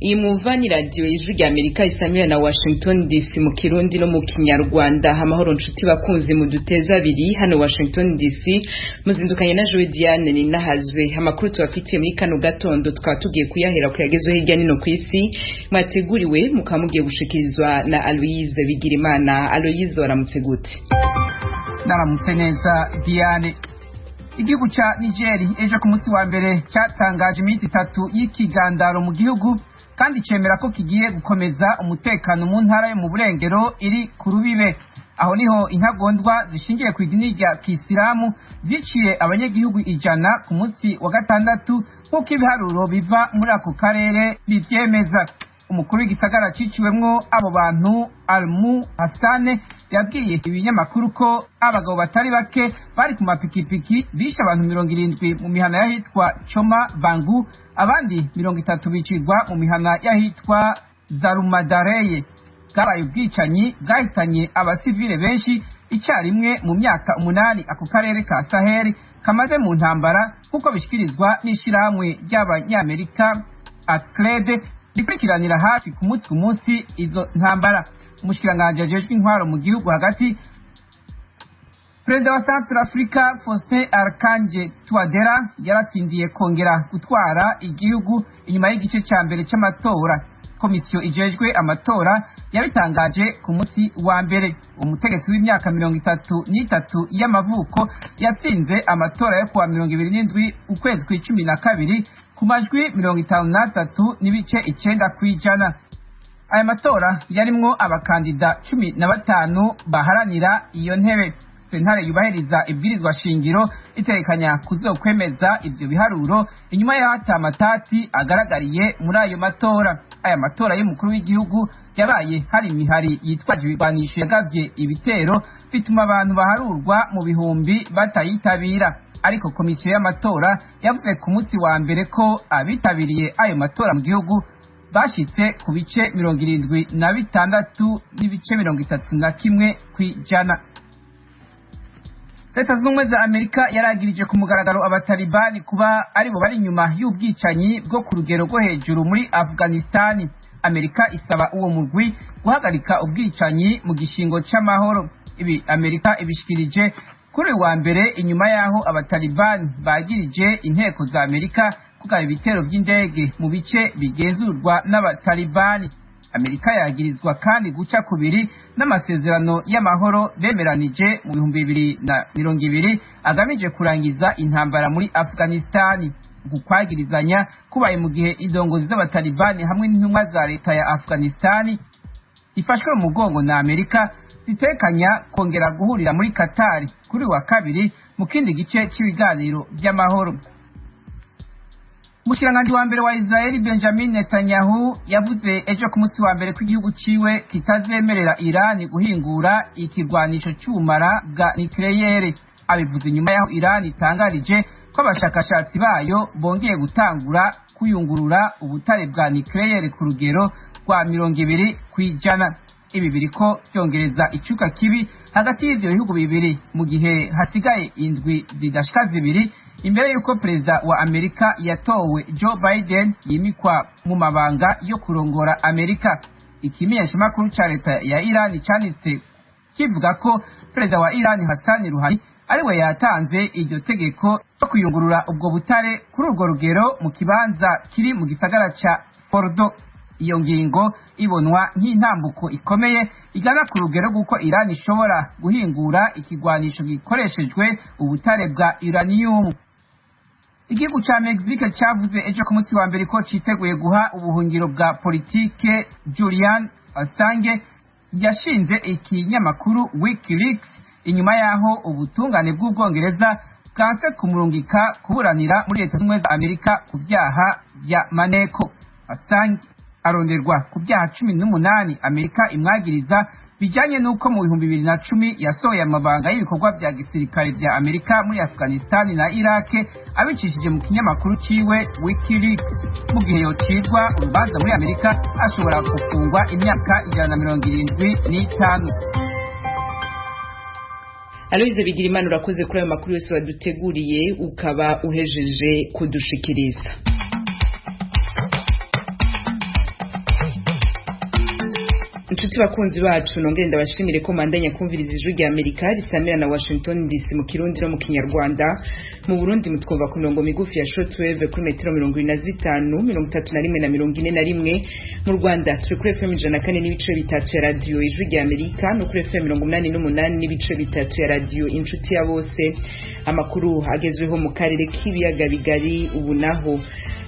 Iyi mwumva ni radiyo Ijwi rya Amerika isamira na Washington DC mu Kirundi no mu Kinyarwanda. Amahoro nshuti bakunzi muduteza abiri hano Washington DC, muzindukanye na Joe Diane Ninahazwe. Amakuru tubafitiye muri kano gatondo tukaba tugiye kuyahera kuyagezwe hirya nino ku isi, mwateguriwe mukaba mugiye gushikirizwa na Aloise Bigirimana. Aloise, waramutse gute? Naramutse neza, Diane. Igihugu ca Niger ejo ku munsi wa mbere cyatangaje iminsi 3 y'ikigandaro mu gihugu, kandi cemera ko kigiye gukomeza umutekano mu ntara yo mu burengero iri ku rubibe. Aho niho intagondwa zishingiye ku idini rya Kisilamu ziciye abanyagihugu 100 ku munsi wa gatandatu, nk'uko ibiharuro biva muri ako karere bivyemeza. Umukuru w'igisagara ciciwemwo abo bantu, Almu Hassane, yabwiye ibinyamakuru ko abagabo batari bake bari ku mapikipiki bishe abantu 70 mu mihana y'ahitwa Choma Bangu, abandi 30 bicirwa mu mihana y'ahitwa Zarumadareye. Bwabaye ubwicanyi bwahitanye abasivile benshi icyarimwe mu myaka 8 ako karere ka Sahel kamaze mu ntambara, nk'uko bishikirizwa n'ishirahamwe ry'Abanyamerika ACLED rikurikiranira hafi ku munsi ku munsi izo ntambara. Umushikiranganji ajejwe intwaro mu gihugu hagati, Perezida wa Central Africa Faustin Archange Touadera, yaratsindiye kongera gutwara igihugu inyuma y'igice ca mbere c'amatora. Komisiyo ijejwe amatora yabitangaje ku munsi wa mbere. Umutegetsi w'imyaka 33 y'amavuko yatsinze amatora yo kuwa 27 ukwezi kw'icumi na kabiri ku majwi 53.9%. Aya matora yarimwo abakandida 15 baharanira iyo ntebe. Sentare yubahiriza ibwirizwa shingiro itekanya kuzokwemeza ivyo biharuro inyuma y'aho atamatati agaragariye muri ayo matora. Aya matora y'umukuru w'igihugu yabaye hari imihari yitwaje ibigwanisho yagavye ibitero, bituma abantu baharurwa mu bihumbi batayitabira. Ariko komisiyo y'amatora yavuze ku munsi wa mbere ko abitabiriye ayo matora mu gihugu bashitse ku bice 76.31%. Leta Zunze Ubumwe za Amerika yaragirije ku mugaragaro Abatalibani kuba aribo bari inyuma y'ubwicanyi bwo ku rugero rwo hejuru muri Afghanistani. Amerika isaba uwo murwi guhagarika ubwicanyi mu gishingo c'amahoro. Ibi Amerika ibishikirije kuri uyu wa mbere inyuma y'aho Abatalibani bagirije inteko za Amerika kugaba ibitero by'indege mu bice bigenzurwa n'Abatalibani. Amerika yagirizwa kandi guca kubiri n'amasezerano y'amahoro bemeranije mu 2020 agamije kurangiza intambara muri Afghanistani. Uku kwagirizanya kubaye mu gihe indongozi z'Abatalibani hamwe n'intumwa za leta ya Afghanistani ifashwe mu mugongo na Amerika zitekanya kongera guhurira muri Qatar kuri wa kabiri mu kindi gice cy'ibiganiro by'amahoro. Umushikiranganji wa mbere wa Israeli Benjamin Netanyahu yavuze ejo ku munsi wa mbere ko igihugu ciwe kitazemerera Iran guhingura ikirwanisho c'ubumara bwa nucleaire. Abivuze inyuma y'aho Iran itangarije ko abashakashatsi bayo bongeye gutangura kuyungurura ubutare bwa nucleaire ku rugero rwa 20%. Ibi biriko byongereza icuka kibi hagati y'ivyo bihugu bibiri mu gihe hasigaye indwi zidashika 2 imbere y'uko perezida wa Amerika yatowe Joe Biden yimikwa mu mabanga yo kurongora Amerika. Ikimenyeshamakuru ca leta ya Iran canditse kivuga ko perezida wa Iran Hassan Rouhani ariwe yatanze iryo tegeko ryo kuyungurura ubwo butare kuri urwo rugero mu kibanza kiri mu gisagara ca Fordo. Iyo ngingo ibonwa nk'intambuko ikomeye igana ku rugero rw'uko Iran ishobora guhingura ikigwanisho gikoreshejwe ubutare bwa uranium. Igihugu ca Mexique cavuze ejo ku munsi wa mbere ko citeguye guha ubuhungiro bwa politike Julian Assange yashinze ikinyamakuru WikiLeaks, inyuma y'aho ubutungane bw'Ubwongereza bwanse kumurungika kuburanira muri Leta Zunze Ubumwe za Amerika ku vyaha vya maneko. Assange aronderwa ku byaha 18 Amerika imwagiriza bijanye n'uko mu 2010 yasohoye amabanga y'ibikorwa vya gisirikare vya Amerika muri Afghanistan na Iraq abicishije mu kinyamakuru ciwe WikiLeaks. Mu gihe yocirwa urubanza muri Amerika, ashobora gufungwa imyaka 175. Aloise Bigirimana, urakoze kuri ayo makuru yose waduteguriye ukaba uhejeje kudushikiriza. Inshuti bakunzi bacu, nongere ndabashimire ko mandanya kumviriza Ijwi rya Amerika risamira na Washington DC mu Kirundi no mu Kinyarwanda. Mu Burundi mutwumva ku mirongo migufi ya shortwave kuri metero 25, 31 na 41. Mu Rwanda turi kuri FM 104.3 ya Radio Ijwi rya Amerika no kuri FM 88.3 ya Radio Inshuti ya Bose. Amakuru agezweho mu karere k'ibiyaga bigari ubu naho,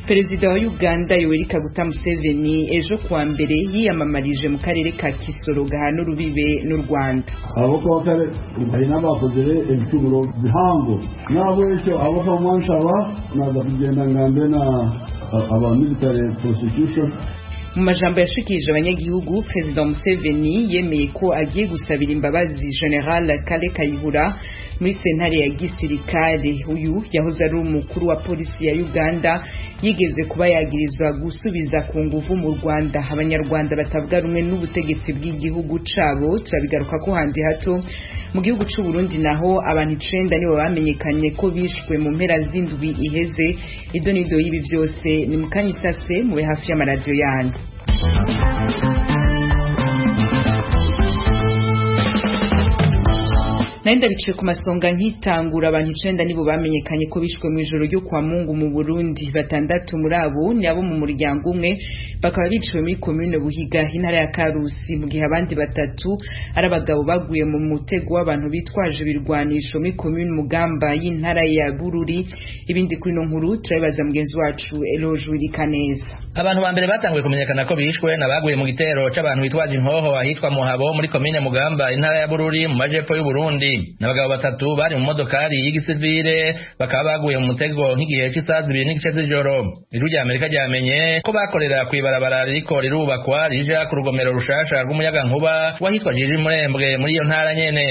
Perezida wa Uganda Yoweri Kaguta Museveni ejo kuwa mbere yiyamamarije mu karere ka Kisoro gahana urubibe n'u Rwanda. Abakoba kare balina bakozere ebicumuro bihango, nabwekyo abakoba mwanshaba naza kugenda ngambe na aba military prosecution. Mu majambo yashikirije abanyagihugu, Perezida Museveni yemeye ko agiye gusabira imbabazi General Kale Kayihura muri sentare ya gisirikare. Uyu yahoze ari umukuru wa polisi ya Uganda, yigeze kuba yagirizwa gusubiza ku nguvu mu Rwanda abanyarwanda batavuga rumwe n'ubutegetsi bw'igihugu cabo. Turabigaruka ko handi hato. Mu gihugu c'u Burundi naho, abantu 9 nibo bamenyekanye ko bishwe mu mpera z'indwi iheze. Idonido y'ibi vyose ni mukanyisase, mube hafi y'amaradiyo yanyu. Nari ndabicaye ku masonga nkitangura, abantu 9 nibo bamenyekanye ko bishwe mu ijoro ryo kwa Mungu mu Burundi. Batandatu muri abo ni abo mu muryango umwe, bakaba biciwe muri komune Buhiga, intara ya Karusi, mu gihe abandi batatu ari abagabo baguye mu mutego w'abantu bitwaje ibirwanisho muri komune Mugamba y'intara ya Bururi. Ibindi kuri ino nkuru turabibaza mugenzi wacu Eloge Wirikaneza. Abantu ba mbere batanguye kumenyekana ko bishwe n'abaguye mu gitero c'abantu bitwaje inkoho ahitwa Muhabo muri komine Mugamba, intara ya Bururi, mu majepfo y'u Burundi. N'abagabo batatu bari mu modokari y'igisivile, bakaba baguye mu mutego nk'igihe c'isaha 2:30 z'ijoro. Ijwi rya Amerika ryamenye ko bakorera kw'ibarabara ririko rirubakwa rija ku rugomero rushasha rw'umuyagankuba wahitwa Jiji Murembwe muri iyo ntara nyene.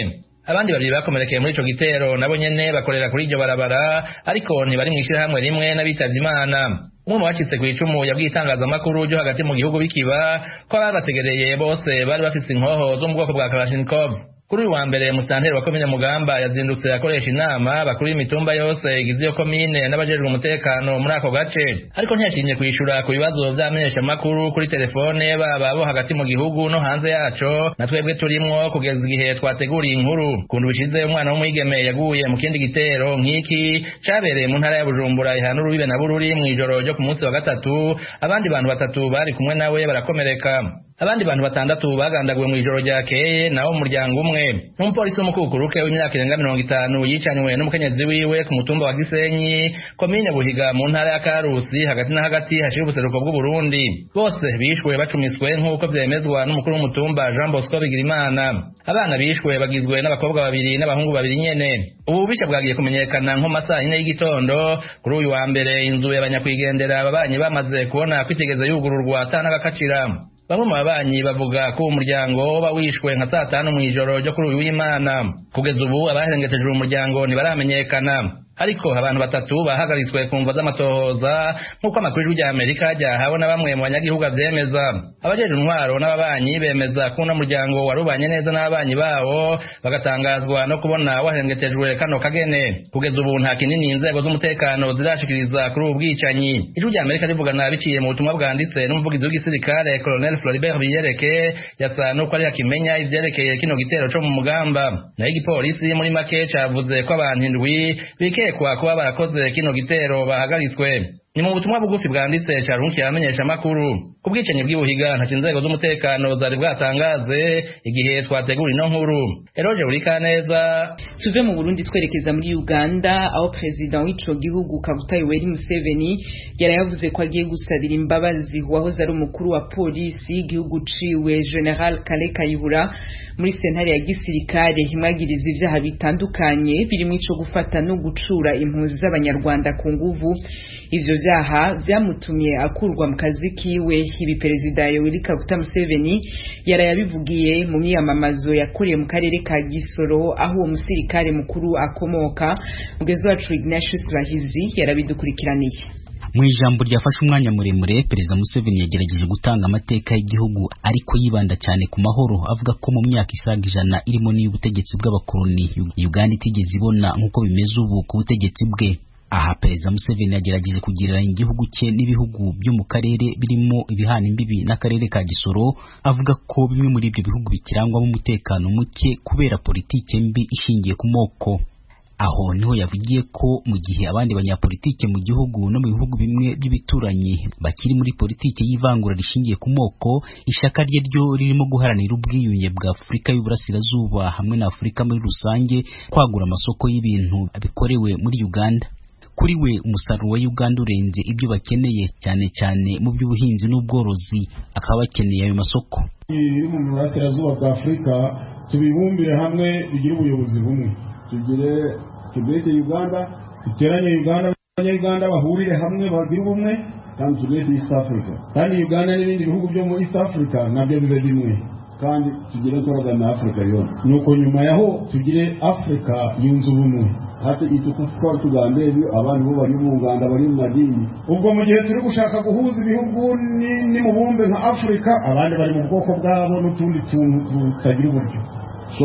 Abandi babiri bakomerekeye muri ico gitero nabo nyene bakorera kuri iryo barabara, ariko ntibari mw'ishirahamwe rimwe n'abitavye Imana. Umwe mu bacitse kw'icumu yabwiye itangazamakuru ryo hagati mu gihugu bikiba ko ababategereye bose bari bafise inkoho zo mu bwoko bwa Kalashnikov. Kuri uyu wa mbere, musitanteri wa komine Mugamba yazindutse akoresha inama bakuru b'imitumba yose igize iyo komine n'abajejwe umutekano muri ako gace, ariko ntiyashimye kwishura ku bibazo vy'amenyeshamakuru kuri telefone, baba bo hagati mu gihugu no hanze yaco, na twebwe turimwo, kugeza igihe twateguriye inkuru. Kuntu bishize, umwana w'umwigeme yaguye mu kindi gitero nk'iki cabereye mu ntara ya Bujumbura ihana urubibe na Bururi mw'ijoro ryo ku munsi wa gatatu. Abandi bantu batatu bari kumwe nawe barakomereka. Abandi bantu batandatu bagandaguwe mw'ijoro ryakeye nawo mu muryango umwe. N'umupolisi w'umukukuruke w'imyaka irenga 50 yicanywe n'umukenyezi wiwe ku mutumba wa Gisenyi, komine Buhiga, mu ntara ya Karusi, hagati na hagati hashira ubuseruko bw'Uburundi. Bose bishwe bacumiswe, nk'uko vyemezwa n'umukuru w'umutumba Jean Bosco Bigirimana. Abana bishwe bagizwe n'abakobwa babiri n'abahungu babiri nyene. Ubu bubisha bwagiye kumenyekana nko masaha 4 y'igitondo kuri uyu wa mbere, inzu y'abanyakwigendera ababanyi bamaze kubona kwitegeza yugururwa atanagakacira. Bamwe mu babanyi bavuga ko uwo muryango woba wishwe nka saa 5 mw'ijoro ryo kuri uyu w'Imana. Kugeza ubu abaherengeteje uwo muryango ntibaramenyekana, ariko abantu batatu bahagaritswe ku mvo z'amatohoza, nk'uko amakuru y'Ijwi rya Amerika ryahawe na bamwe mu banyagihugu avyemeza. Abajejwe intwaro n'ababanyi bemeza ko uno muryango warubanye neza n'ababanyi bawo, bagatangazwa no kubona waherengetejwe kano kagene. Kugeza ubu nta kinini inzego z'umutekano zirashikiriza kuri ubu bwicanyi. Ijwi rya Amerika rivugana biciye mu butumwa bwanditse n'umuvugizi w'igisirikare Colonel Floribert Biyereke, yasa nuko ari akimenya ivyerekeye kino gitero co mu Mugamba. Nayo igipolisi muri make cavuze ko abantu 7 bikekwa kuba barakoze kino gitero bahagaritswe. Ni mu butumwa bugufi bwanditse carunkiye amenyesha makuru. Ku bwicanyi bw'ibuhiga nta inzego z'umutekano zari bwatangaze igihe twategura ino nkuru. Eroje Burikaneza. Tuve mu Burundi twerekeza muri Uganda, aho president w'ico gihugu Kaguta Yoweri Museveni yarayavuze ko agiye gusabira imbabazi uwahoze ari umukuru wa polisi y'igihugu ciwe General Kale Kayihura muri sentare ya gisirikare, imwagiriza ivyaha bitandukanye birimo ico gufata no gucura impunzi z'abanyarwanda ku nguvu. Ivyo vyaha vyamutumye akurwa mu kazi kiwe. Ibi Perezida Yoweri Kaguta Museveni yarayabivugiye mu myiyamamazo yakoreye mu karere ka Gisoro, aho uwo musirikare mukuru akomoka. Mugenzi wacu Ignatius Bahizi yarabidukurikiraniye. Mu ijambo ryafashe umwanya muremure, Perezida Museveni yagerageje gutanga amateka y'igihugu, ariko yibanda cyane ku mahoro, avuga ko mu myaka isaga 100 irimo n'iy'ubutegetsi bw'abakoloni, Uganda itigeze ibona nk'uko bimeze ubu ku butegetsi bwe. Aha Perezida Museveni yagerageje kugereranya igihugu cye n'ibihugu byo mu karere birimo ibihana imbibi n'akarere ka Gisoro, avuga ko bimwe muri ibyo bihugu bikirangwamo umutekano muke kubera politike mbi ishingiye ku moko. Aho niho yavugiye ko mu gihe abandi banyapolitike mu gihugu no mu bihugu bimwe by'ibituranyi bakiri muri politike y'ivangura rishingiye ku moko, ishyaka rye ryo ririmo guharanira ubwiyunge bwa Afurika y'Uburasirazuba hamwe na Afurika muri rusange, kwagura amasoko y'ibintu bikorewe muri Uganda. Kuri we umusaruro wa Uganda urenze ibyo bakeneye, cyane cyane mu by'ubuhinzi n'ubworozi, akaba bakeneye ayo masoko. Biri mu burasirazuba bwa Afurika tubibumbire hamwe bigire ubuyobozi bumwe, tugire tugete Uganda, duteranye Uganda, abanyayuganda bahurire hamwe bagire ubumwe, kandi tugete East Africa, kandi Uganda n'ibindi bihugu byo muri East Africa nabyo bibe bimwe, kandi tugire nkoragana na Africa yose. Nuko nyuma yaho tugire Africa yunze ubumwe. Hati itukufa tugamba ebyo abantu bo bari mu Uganda bari mu madini. Ubwo mu gihe turi gushaka guhuza ibihugu n'imibumbe nka Africa, abandi bari mu bwoko bwabo n'utundi tuntu tutagira uburyo. So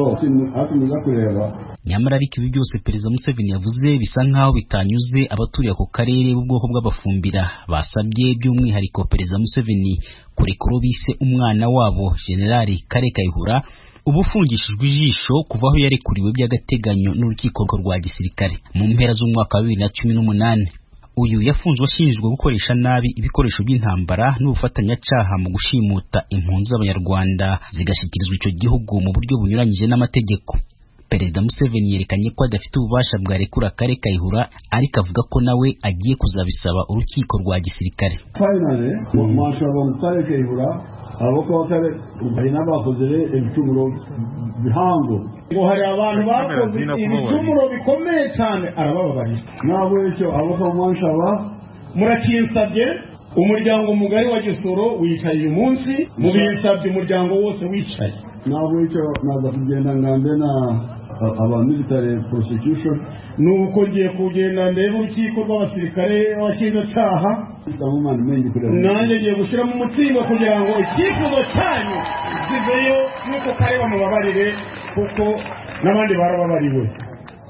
hati muza kureba. Nyamara ariko ibi byose Perezida Museveni yavuze bisa nkaho bitanyuze abaturiye ako karere b'ubwoko bw'abafumbira, basabye by'umwihariko Perezida Museveni kurekura bise umwana wabo General Kale Kayihura, ubu ufungishijwe ijisho kuva aho yarekuriwe by'agateganyo n'urukiko rwa gisirikare mu mpera z'umwaka wa 2018. Uyu yafunzwe ashinjwa gukoresha nabi ibikoresho by'intambara n'ubufatanyacaha mu gushimuta impunzi z'Abanyarwanda zigashyikirizwa icyo gihugu mu buryo bunyuranyije n'amategeko. Perezida Museveni yerekanye ko adafite ububasha bwarekura Kale Kayihura, ariko avuga ko nawe agiye kuzabisaba urukiko rwa gisirikare. Finally, mwashaba Kale Kayihura aboko kale balina bakozere ebicumuro bihango, ngo hari abantu bakoze ibicumuro bikomeye cyane, arabababarira. Nabo icyo aboko mwanshaba murakinsabye. Umuryango mugari wa Gisoro wicaye uyu munsi, mubinsabye umuryango wose wicaye. Nabo icyo naza kugenda ngambe na aba military prosecution, nuko ngiye kugenda ndebe urukiko rw'abasirikare abashinjacyaha, nanjye ngiye gushyiramo umutima kugira ngo icyifuzo cyanyu kiveyo, nuko kare bamubabarire kuko n'abandi barababariwe.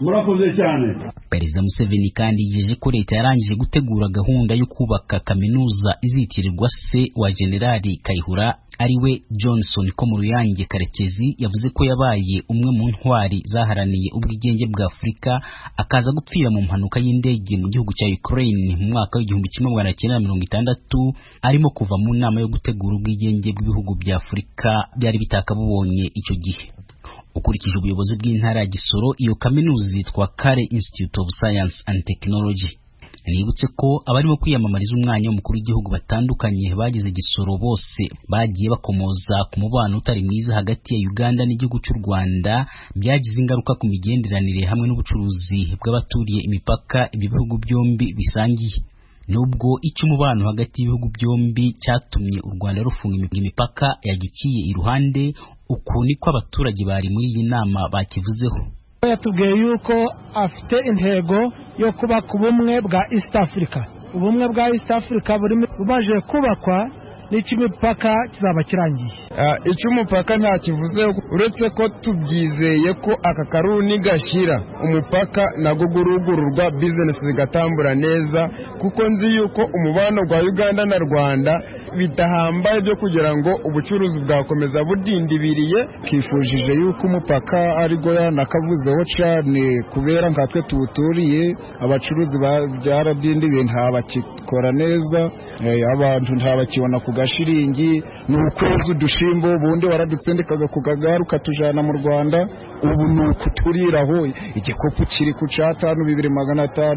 Murakoze cyane. Perezida Museveni kandi yijeje ko leta yarangije gutegura gahunda yo kubaka kaminuza izitirirwa se wa Generali Kayihura, ariwe Johnson Komuruyange Karekezi. Yavuze ko yabaye umwe mu ntwari zaharaniye ubwigenge bwa Afurika, akaza gupfira mu mpanuka y'indege mu gihugu cya Ukraine mu mwaka w'1960, arimo kuva mu nama yo gutegura ubwigenge bw'ibihugu bya Afurika byari bitakabubonye icyo gihe. Ukurikije ubuyobozi bw'intara ya Gisoro, iyo kaminuza yitwa Kale Institute of Science and Technology. Nibutse ko abarimo kwiyamamariza umwanya w'umukuru w'igihugu batandukanye bagize Gisoro bose bagiye bakomoza ku mubano utari mwiza hagati ya Uganda n'igihugu cy'u Rwanda, byagize ingaruka ku migenderanire hamwe n'ubucuruzi bw'abaturiye imipaka ibi bihugu byombi bisangiye. Nubwo icyo umubano hagati y'ibihugu byombi cyatumye u Rwanda rufunga imipaka yagikiye iruhande, uku niko abaturage bari muri iyi nama bakivuzeho. Yatubwiye yuko afite intego yo kubaka ubumwe bwa East Africa. Ubumwe bwa East Africa burimo bumaze kubakwa, n'icy'imipaka kizaba kirangiye. Icy'umupaka nta kivuze, uretse ko tubyizeye ko aka karuni gashyira umupaka nago gurugururwa, bizinesi zigatambura neza, kuko nzi yuko umubano gwa Uganda na Rwanda bidahambaye byo kugira ngo ubucuruzi bwakomeza budindibiriye. Kifujije yuko umupaka ari go yanakavuzeho cyane, kubera nkatwe tuwuturiye abacuruzi byaradindibiye, ntabakikora neza, abantu ntabakibona ku gashiringi. Ni ukwezi udushimbo ubundi waradutsindikaga ku kagare ukatujana mu Rwanda, ubu ni ukuturiraho. Igikopu kiri ku 5 2500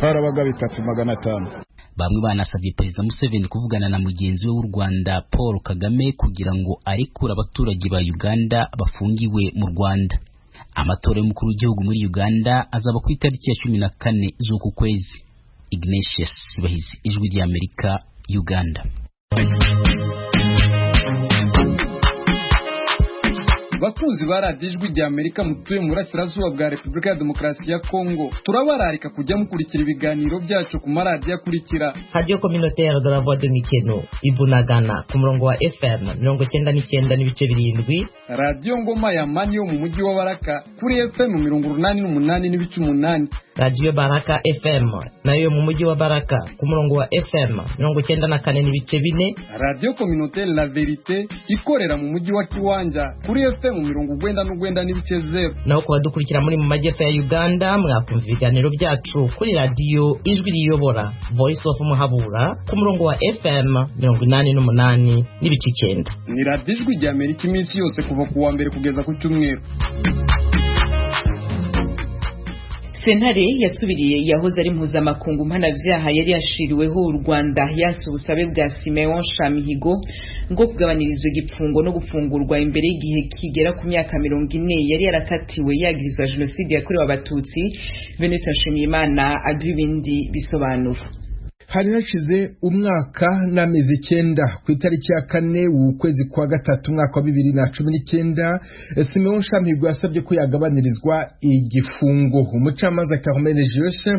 carabaga 3500. Bamwe banasabye Perezida Museveni kuvugana na mugenzi we w'u Rwanda Paul Kagame kugira ngo arekure abaturage ba Uganda bafungiwe mu Rwanda. Amatora y'umukuru w'igihugu muri Uganda azaba ku itariki ya 14 z'uku kwezi. Ignatius Bahizi, Ijwi ry'Amerika, Uganda. Bakunzi ba Radiyo Ijwi rya Amerika mutuye mu burasirazuba bwa Repubulika ya Demokarasi ya Kongo, turabararika kujya mukurikira ibiganiro byacu ku maradiyo akurikira: Radio Communautaire de la Voix de Mikeno Ibunagana ku murongo wa FM 99.7, Radiyo Ngoma ya Mani yo mu mujyi wa Baraka kuri FM 88.8, Radio Baraka FM nayo mu mujyi wa Baraka ku murongo wa FM 94.4, Radio Communautaire La Verite ikorera mu mujyi wa Kiwanja kuri FM 99.0. Naho ku badukurikira muri mu majyepfo ya Uganda, mwakumva ibiganiro byacu kuri radiyo Ijwi Riyobora Voice of Muhabura ku murongo wa FM 88.9. Ni Radiyo Ijwi rya Amerika iminsi yose kuva ku wa mbere kugeza ku cyumweru. Sentare yasubiriye yahoze ari mpuzamakungu mpanavyaha yari yashiriweho u Rwanda yase ubusabe bwa Simeon Shamihigo ngo kugabanirizwa igipfungo no gufungurwa imbere y'igihe kigera ku myaka 40 yari yarakatiwe yagirizwa jenoside yakorewe Abatutsi. Venuste Nshimiyimana aduha ibindi bisobanuro. Hari hashize umwaka n'amezi 9 ku itariki ya 4 w'ukwezi kwa gatatu umwaka wa 2019, Simeon Shamihigo yasabye ko yagabanirizwa igifungo. Umucamanza Carmel Joshe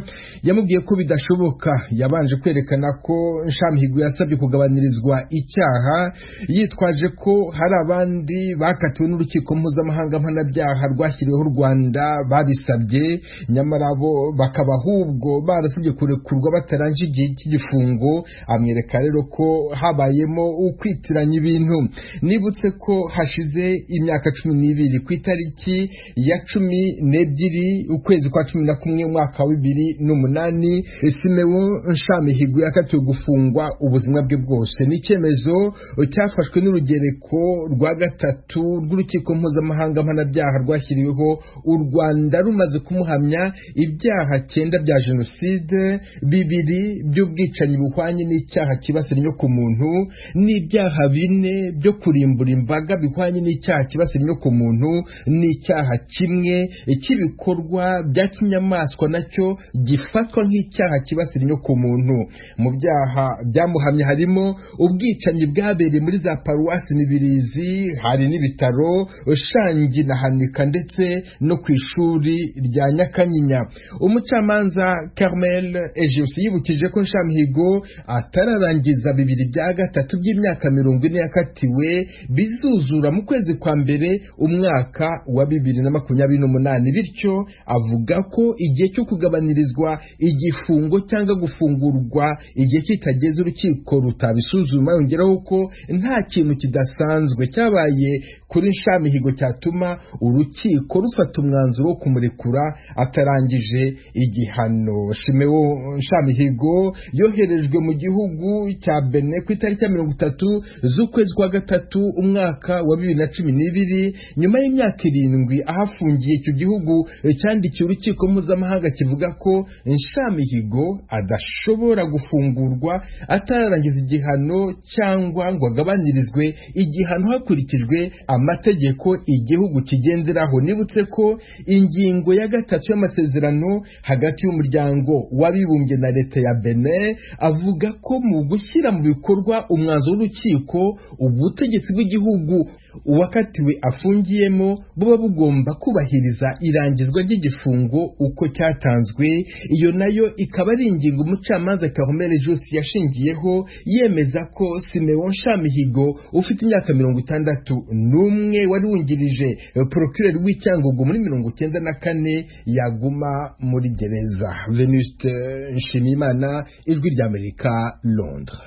yamubwiye ko bidashoboka. Yabanje kwerekana ko Shamihigo yasabye kugabanirizwa icyaha yitwaje ko hari abandi bakatiwe n'urukiko mpuzamahanga mpanabyaha rwashyiriweho u Rwanda babisabye, nyamara bo bakaba ahubwo barasabye kurekurwa batarangije igihe cy'igifungo. Amwereka rero ko habayemo ukwitiranya ibintu. Nibutse ko hashize imyaka 12 ku itariki ya 12 ukwezi kwa 11 umwaka wa 2008, Simeon Nshamihigo yakatiwe gufungwa ubuzima bwe bwose. Ni icyemezo cyafashwe n'urugereko rwa gatatu rw'urukiko mpuzamahanga mpanabyaha rwashyiriweho u Rwanda rumaze kumuhamya ibyaha 9 bya jenoside, 2 by'ubwicanyi buhwanye n'icyaha kibasira inyokomuntu, n'ibyaha 4 byo kurimbura imbaga bihwanye n'icyaha kibasira inyokomuntu, n'icyaha 1 cy'ibikorwa bya kinyamaswa nacyo gifatwa nk'icyaha kibasira inyokomuntu. Mu byaha byamuhamye harimo ubwicanyi bwabereye muri za paruwasi Mibirizi, hari n'ibitaro Shangi na Hanika ndetse no ku ishuri rya Nyakanyinya. Umucamanza Carmel Egius yibukije ko Nshamihigo atararangiza 2 bya gatatu by'imyaka 40 yakatiwe bizuzura mu kwezi kwa mbere umwaka wa 2028, bityo avuga ko igihe cyo kugabanirizwa igifungo cyangwa gufungurwa igihe kitageze urukiko rutabisuzuma. Yongeraho ko nta kintu kidasanzwe cyabaye kuri Nshamihigo cyatuma urukiko rufata umwanzuro wo kumurekura atarangije igihano. Simeon Nshamihigo yoherejwe mu gihugu cya Benin ku itariki ya 30 z'ukwezi kwa gatatu umwaka wa 2012, nyuma y'imyaka 7 ahafungiye. Icyo gihugu cyandikiye urukiko mpuzamahanga kivuga ko Nshamihigo adashobora gufungurwa atararangiza igihano cyangwa ngo agabanyirizwe igihano hakurikijwe amategeko igihugu kigenderaho. Nibutse ko ingingo ya 3 y'amasezerano hagati y'umuryango w'abibumbye na leta ya Benin avuga ko mu gushyira mu bikorwa umwanzuro w'urukiko, ubutegetsi bw'igihugu uwakatiwe afungiyemo buba bugomba kubahiriza irangizwa ry'igifungo uko cyatanzwe. Iyo nayo ikaba ari ingingo umucamanza Carmel Jus yashingiyeho yemeza ko Simeon Nshamihigo ufite imyaka 61 wari wungirije procureur w'Icyangugu muri 94 yaguma muri gereza. Venuste Nshimiyimana, Ijwi rya Amerika, Londres.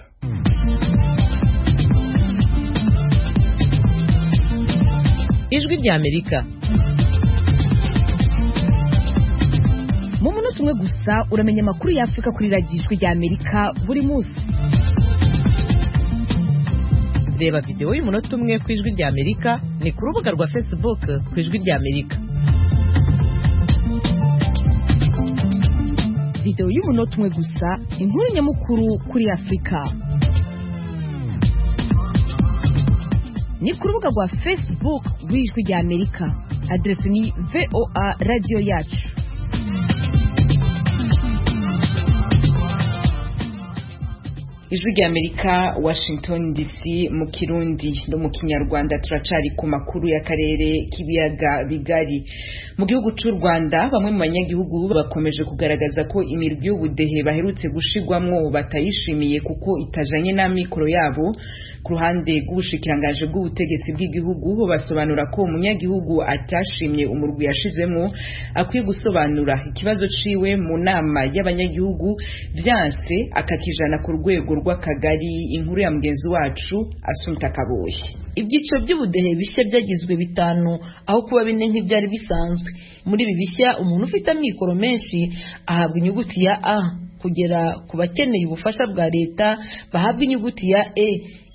Ijwi rya Amerika. Mu munota umwe gusa uramenya amakuru ya Afurika kuri radiyo Ijwi rya Amerika buri munsi. Reba videwo y'umunota umwe ku Ijwi rya Amerika ni ku rubuga rwa Facebook ku Ijwi rya Amerika. Videwo y'umunota umwe gusa, inkuru nyamukuru kuri Afurika. Ni ku rubuga rwa Facebook rw'Ijwi rya Amerika. Aderesi ni VOA radiyo yacu. Ijwi rya Amerika, Washington DC, mu Kirundi no mu Kinyarwanda. Turacari ku makuru y'akarere k'ibiyaga bigari. Mu gihugu c'u Rwanda, bamwe mu banyagihugu bakomeje kugaragaza ko imirwi y'ubudehe baherutse gushigwamwo batayishimiye kuko itajanye n'amikoro yabo. Ku ruhande rw'ubushikiranganji bw'ubutegetsi bw'igihugu, bo basobanura ko umunyagihugu atashimye umurwi yashizemwo akwiye gusobanura ikibazo ciwe mu nama y'abanyagihugu, vyanse akakijana ku rwego rw'akagari. Inkuru ya mugenzi wacu Asumta Kaboyi. Ibyiciro by'ubudehe bishya byagizwe bitanu aho kuba bine nk'ibyari bisanzwe. Muri ibi bishya, umuntu ufite amikoro menshi ahabwa inyuguti ya A, kugera ku bakeneye ubufasha bwa leta bahabwa inyuguti ya E.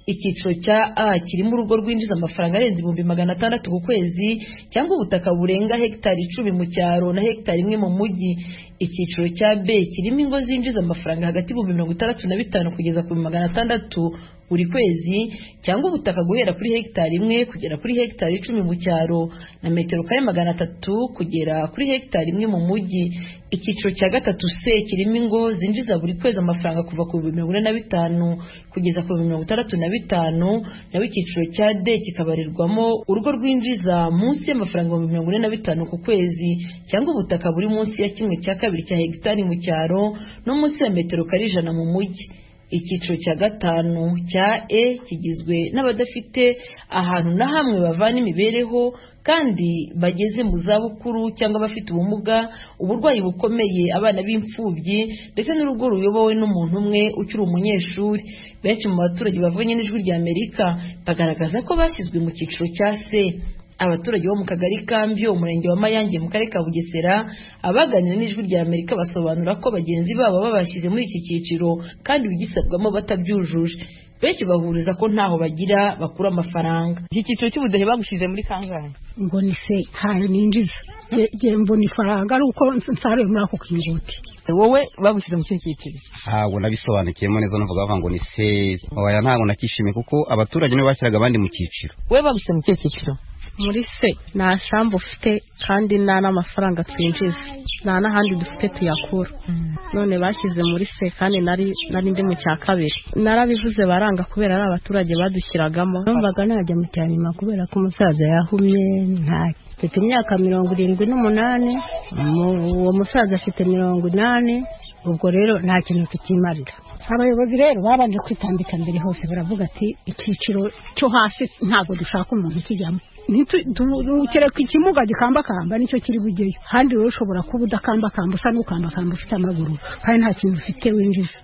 Icyiciro cya A kirimo urugo rwinjiza amafaranga arenze 600,000 ku kwezi, cyangwa ubutaka burenga hegitari 10 mu cyaro na hegitari 1 mu mujyi. Icyiciro cya B kirimo ingo zinjiza amafaranga hagati 65,000 kugeza ku 600,000 buri kwezi, cyangwa ubutaka guhera kuri hegitari 1 kugera kuri hegitari 10 mu cyaro na metero kare 300 kugera kuri hegitari 1 mu mujyi. Icyiciro cya gatatu C kirimo ingo zinjiza buri kwezi amafaranga kuva ku 45,000 kugeza ku 65,000, naho icyiciro cya D kikabarirwamo urugo rwinjiza munsi y'amafaranga 45,000 ku kwezi, cyangwa ubutaka buri munsi ya 1/2 cya hegitari mu cyaro no munsi ya metero kare 100 mu mujyi. Icyiciro cya gatanu cya E kigizwe n'abadafite ahantu na hamwe bavana imibereho kandi bageze mu zabukuru, cyangwa abafite ubumuga, uburwayi bukomeye, abana b'imfubyi, ndetse n'urugo ruyobowe n'umuntu umwe ukiri umunyeshuri. Benshi mu baturage bavuganye n'Ijwi rya Amerika bagaragaza ko bashyizwe mu cyiciro cya C. Abaturage bo mu kagari Kambyo, umurenge wa Mayange, mu karere ka Bugesera, abaganira n'Ijwi rya Amerika basobanura ko bagenzi babo babashyize muri iki cyiciro kandi bigisabwamo batabyujuje. Benshi bahuriza ko ntaho bagira bakura amafaranga. Iki cyiciro cy'ubudehe bagushyize muri kangahe? Ngo ni se ntayo ninjiza, nge mbona ifaranga ari uko nsaruye muri ako kinguti. Wowe bagushyize mu kihe cyiciro? Ntabwo nabisobanukiyemo neza, nuvuga bavuga ngo ni se. Oya, ntabwo nakishimiye kuko abaturage nibo bashyiraga abandi mu cyiciro. Wowe bagushyize mu kihe cyiciro? Muri se nta sambu ufite kandi nta n'amafaranga twinjiza, nta n'ahandi dufite tuyakura. None bashyize muri se kandi nari ndi mu cya kabiri. Narabivuze baranga kubera ari abaturage badushyiragamo. Numvaga najya mu cya nyuma kubera ko umusaza yahumye. Nta mfite imyaka 78, uwo musaza afite 80, ubwo rero nta kintu tukimarira. Abayobozi rero babanje kwitambika mbere hose, baravuga ati icyiciro cyo hasi ntabwo dushaka umuntu ukijyamo, kereka ikimuga gikambakamba nicyo kiri bugeyo. Handi rero ushobora kuba udakambakamba, usa n'ukambakamba ufite amaguru kandi nta kintu ufite winjiza.